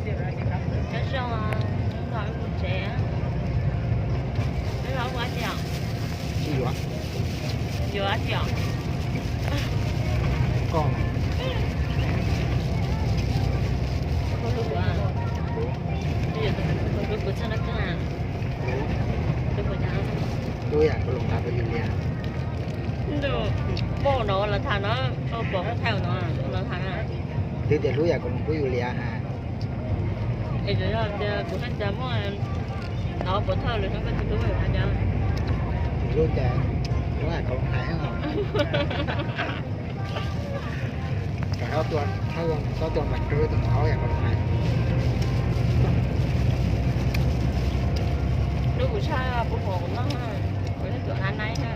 Nyob zoo, hnub no wb mus tsev. Wb los ua dab tsi os? Tsis yuav. Yuav dab tsi os? Koj. Hlub kuv, hlub kuv txog na koj. Hlub kuv cas? Hlub yam kuv los tham pab yus liam. Ntuj, muaj no los tham no, pom muaj thaij no los tham na. Twb tias hlub yam kuv los pab yus liam ha. Es yog tias kuv haj cas muaj no pov thawj lwm hnub koj tsis hlub yus haj cas? Hlub cas, hlub yam kuv los tham. Kom ob tug, ob tug mas rub tus mov yam kuv los tham. Hlub kuv tshaj puas pom kuv noj, kuv yog tus hab naib na.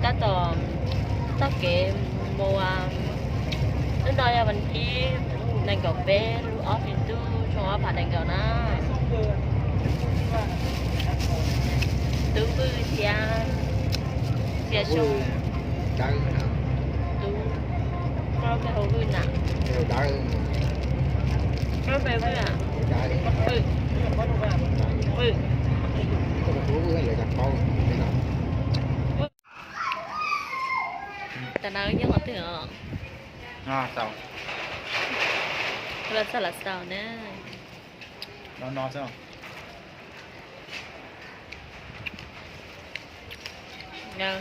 Tab tom txoj kev mus, lub no yog vas thib nees nkaum peb lub ob hlis ntuj xyoo ob phav nees nkaum na. Tub Vwj thiab Xiav Xyoo. Tub, koj lub npe hu Vwj na? Koj lub npe Vwj a? Vwj. Vwj. Tam no wb nyob qhov twg os? Los txog los xaus na.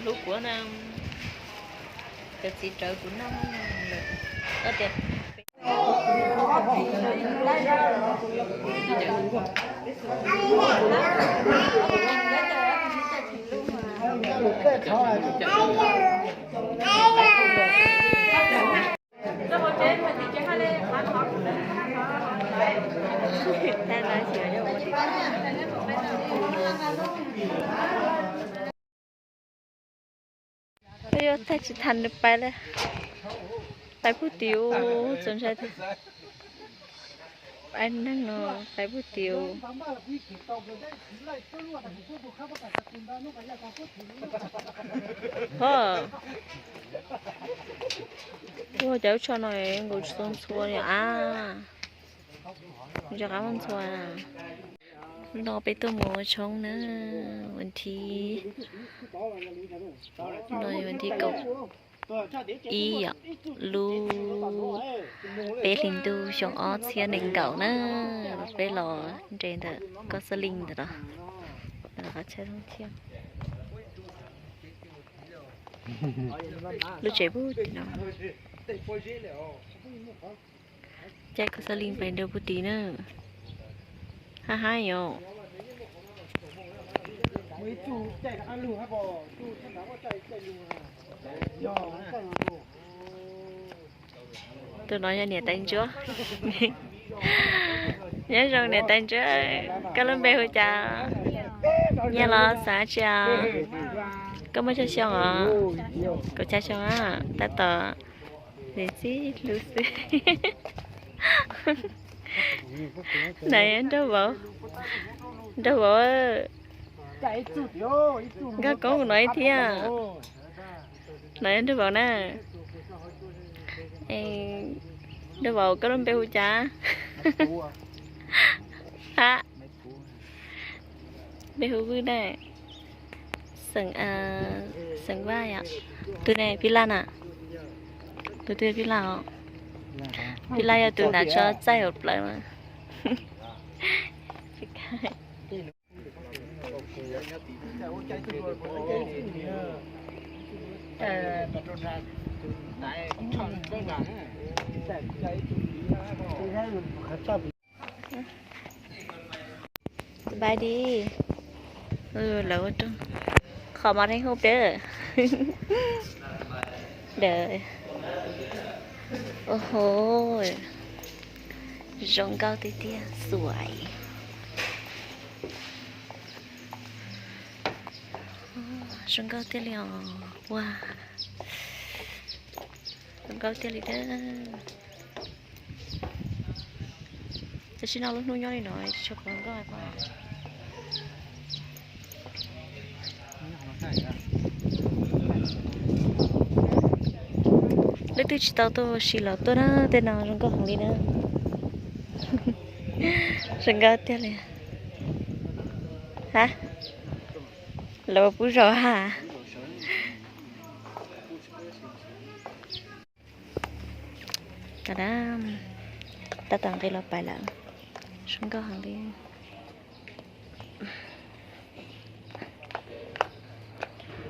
Hlub kuv na, cov txiv rawv kuv noj lawm. Koj tias Yuav tag tsis tas nws pais lawm. Pais puag tim u, txaus ntshai tiag. Pais neeg no, pais puag tim u. Ho, ua cas lub tsho no nkaus tsis tau ntxhua li a. Nco qab muaj ntxhua. No peb tuaj mus ua tshoob na, vas thib, no vas thib kaum ib yom, lub peb hlis ntuj xyoo ob txhiab nees nkaum na. Peb los nres ntawm Koj Xab Leej ntawm no, qhov chaw thooj thiab. Lub tsev puag tim no. Caij Koj Xab Leej pais nraum puag tim na. Hab hab yom. Tus no yog niam tais ntsuab. Nyob zoo niam tais ntsuab, koj lub npe hu cas? Nyiaj los xav tsi os? Koj muaj tsawg xyoo os? Kaum xya xyoo a, tab tom niam txib hlub xwb. Nais nraug vauv, nraug vauv, nkag koob kuv no ib thiab. Nais nraug vauv na. Nraug vauv, koj lub npe hu cas? Hab, npe hu Vwj na. Xeem, xeem Vaj yom. Tus ne Phij Laj na. Tus twg Phij Laj os? Phij Laj yog tus hnav tsho txaij hauv plawv mas. Sawv daws, lawv ua rooj, qhov mos dheev hu peb. Ntawd, ua ho, zoo nkauj tiag tiag xuaim. Zoo nkauj tiag li os, ua, zoo nkauj tiag li dab. Tam sim no lub hnub nyob li no tsis tshua pom nkauj hais pob. Twb tsis tau tuaj ua si los tuaj na, tej no zoo nkauj heev li na. Zoo nkauj tiag li. Ha, lawv pub zos ha. Tab tom nqis los pais lawm, zoo nkauj heev li.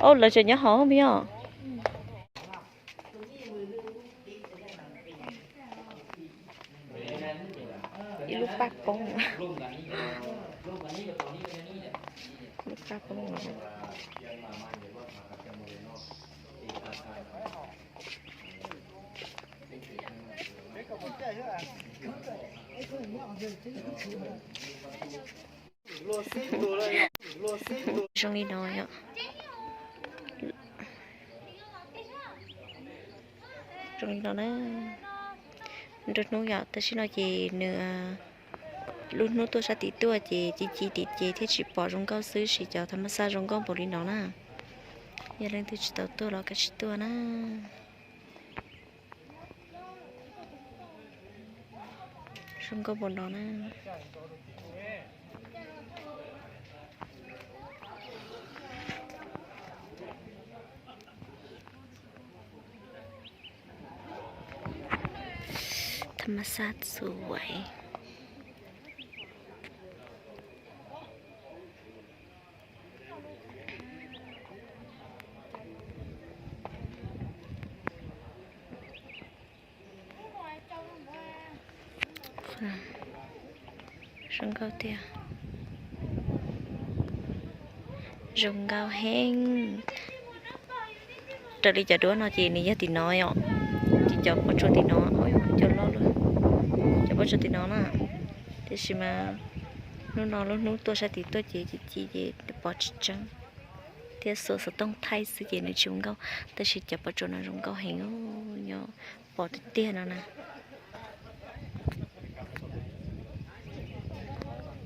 Au, lawv tseem nyob hauv me os. Ib lub paj poob, lub paj poob. Zoo li no yom. Zoo li no na. Nruab hnub yom, tam sim no ces nws lub hnub tuaj sab tim tuaj ces ci ci tim ces thiaj tsis pom zoo nkauj xwb, sis cov tham mas xaj zoo nkauj npaum li no na. Yog leej twg tsis tau tuaj los kav tsij tuaj na. Zoo nkauj npaum no na. Tham mas xaj sui. Zoo nkauj tiag. Zoo nkauj heev. Raws li cov duab no ces nws yog tim no yom. Ces cov pob tsuas tim no, cov loj loj, cov pob tsuas tim no na. Tiam sis mas hnub no lub hnub tuaj sab tim tuaj ces ci ci ces pom tsis tseeb, thiab xuas xov tooj thaij xwb ces nws tsis zoo nkauj. Tab sis cov pob tsuas no zoo nkauj heev, nyob pom tiag tiag no na.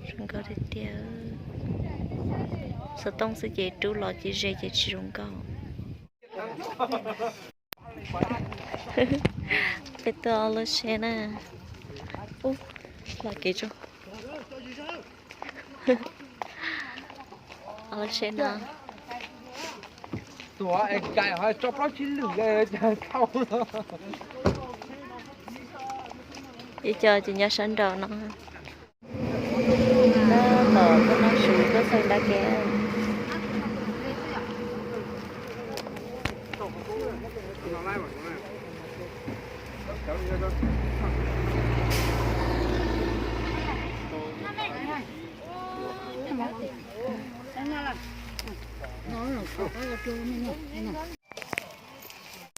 Zoo nkauj tiag tiag. Xov tooj xwb ces rub los ces ze ces tsis zoo nkauj. Peb tuaj lub tsheb na. Ub, los kev tso. Lub tsheb no. Ib co ces nyob sab nraud no. Tab tom tuaj noj su tuaj xeem nrab kev.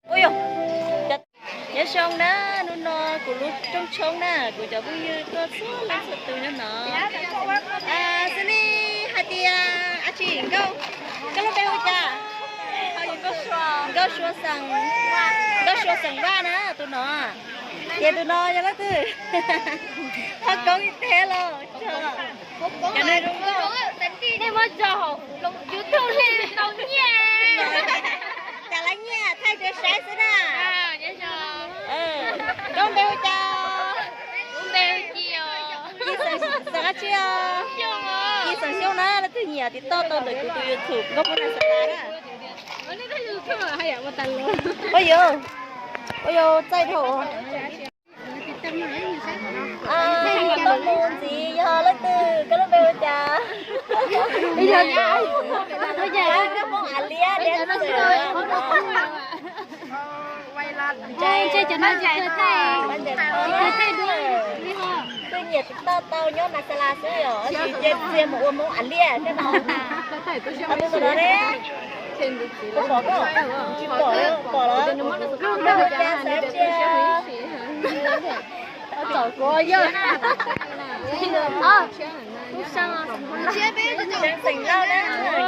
Ua yog, nyob zoo na, hnub no kuv lub rooj tshoob na, kuv cov phooj ywg tuaj txhua leej txhua tus nyob no. Xws li hais tias a tsis nkauj, koj lub npe hu cas? Nkauj Suav xeem, Nkauj Suav xeem Vaj na tus no. Ces tus no yog leej twg? Qhov koob ib teg los. Cov no zoo nkauj. Nej muab tso hauv YouTube li tau nyiaj. Cas lawv nyiaj thaij rau saib xwb na. Koj npe hu cas? Xeem dab tsi os? Ci xeem Xyooj na, leej twg nyiam tiv toj tau ntawm kuv tus YouTube Nkauj Hmoob Nas Xas Las na. Ua yog, ua yog txaij dhau. Koj mus ntxiv yog leej twg, koj lub npe hu cas? Koj Hmoob Av Liab, Liab Xwm. Twb nyiam tiv toj tau nyob Nas Xas Las xwb yom, tsis cia mus ua Hmoob Av Liab thiab no. Tus no ne, pom koj, tsis pom, pom los? Koj hu cas xav tsia? Seev Lauj na, Seev Xeem Lauj, a, a,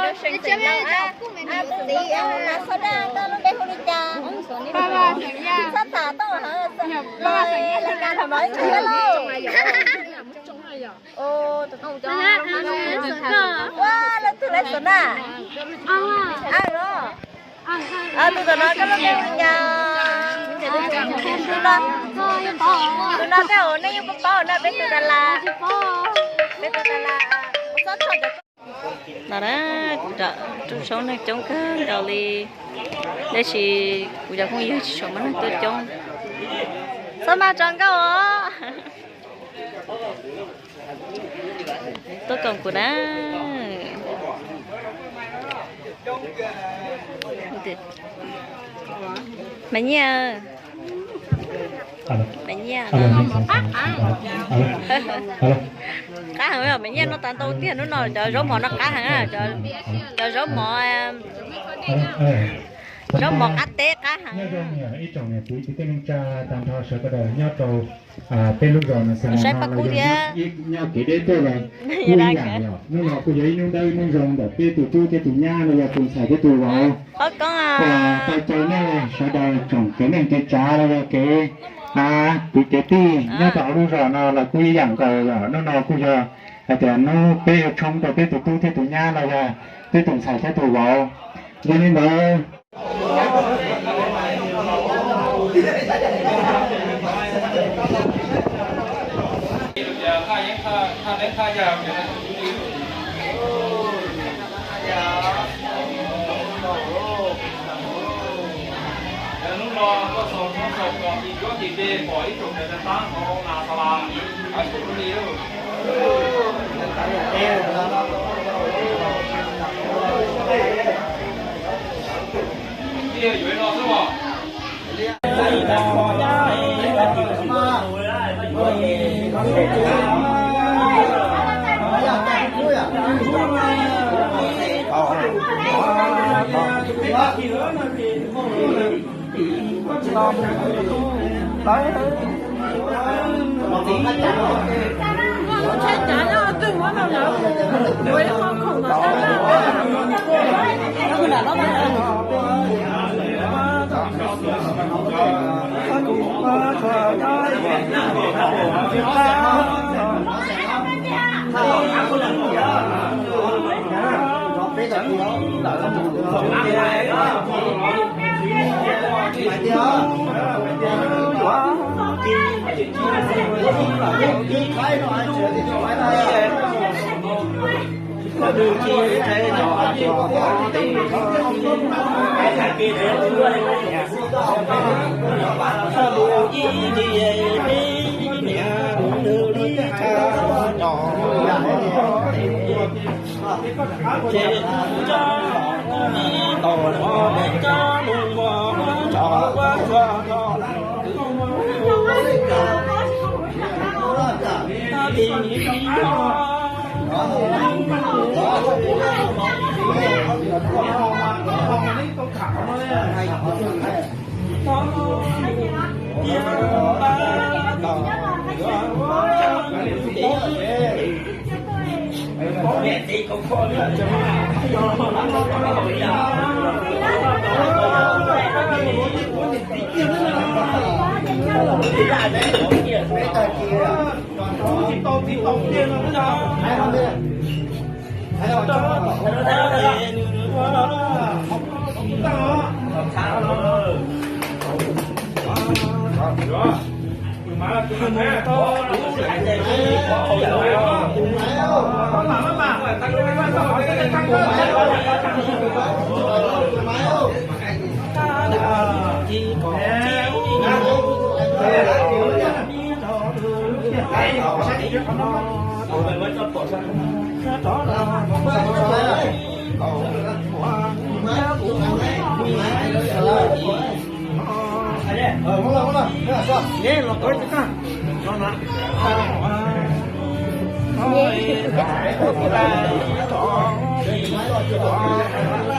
Nas Xas Las, koj lub npe hu li cas? Txhob tham tau, los laj kab tham mas ib ntsis thiab lauj. Ua, leej twg lawv xov na? A, tus tom no koj lub npe hu li cas? Tus no, tus no tej zaum nej yeej paub paub no, peb tus tas las, peb tus tas las. No na, kuv rau tsob neeg coob kawg nkaus li, tab sis kuv cov phooj ywg tsis tshua muaj neeg tuaj coob. Txhob maj tso nkauj os. Tuaj koom kuv na. Mas Nyiaj, Mas Nyiaj, qab heev, Mas Nyiaj noj tas ntau tiag, hnub no cov zaub mov no qab heev, cov zaub mov, zaub mov qab teb qab heev. Ib tsoom niam txiv kwv tij neej tsa tag nrho sawv daws nyob rau peb lub zos no, saib paj kub thiab. Nyob kev deb tuaj los kuj ib yam, hnub no kuj yog ib hnub dawb hnub zoo ntawm peb tus tub thiab tus nyab los yog tus ntxhais thiab tus vauv. Qhov ko, tau caw nej sawv daws tsoom kwv neej kwv tsav los yog kev kwv kev tij nyob rau hauv lub zos no los kuj ib yam nkaus, yog hnub no kuj yog hais tias hnub peb yuav tshoob rau peb tus tub thiab tus nyab los yog peb tus ntxhais thiab tus vauv. Yog li ntawd, hnub no koj xaus xaus kom tim cuab tim pe pom ib tsoom niam tais tab hov nas xas las, a, yuav no xwb os.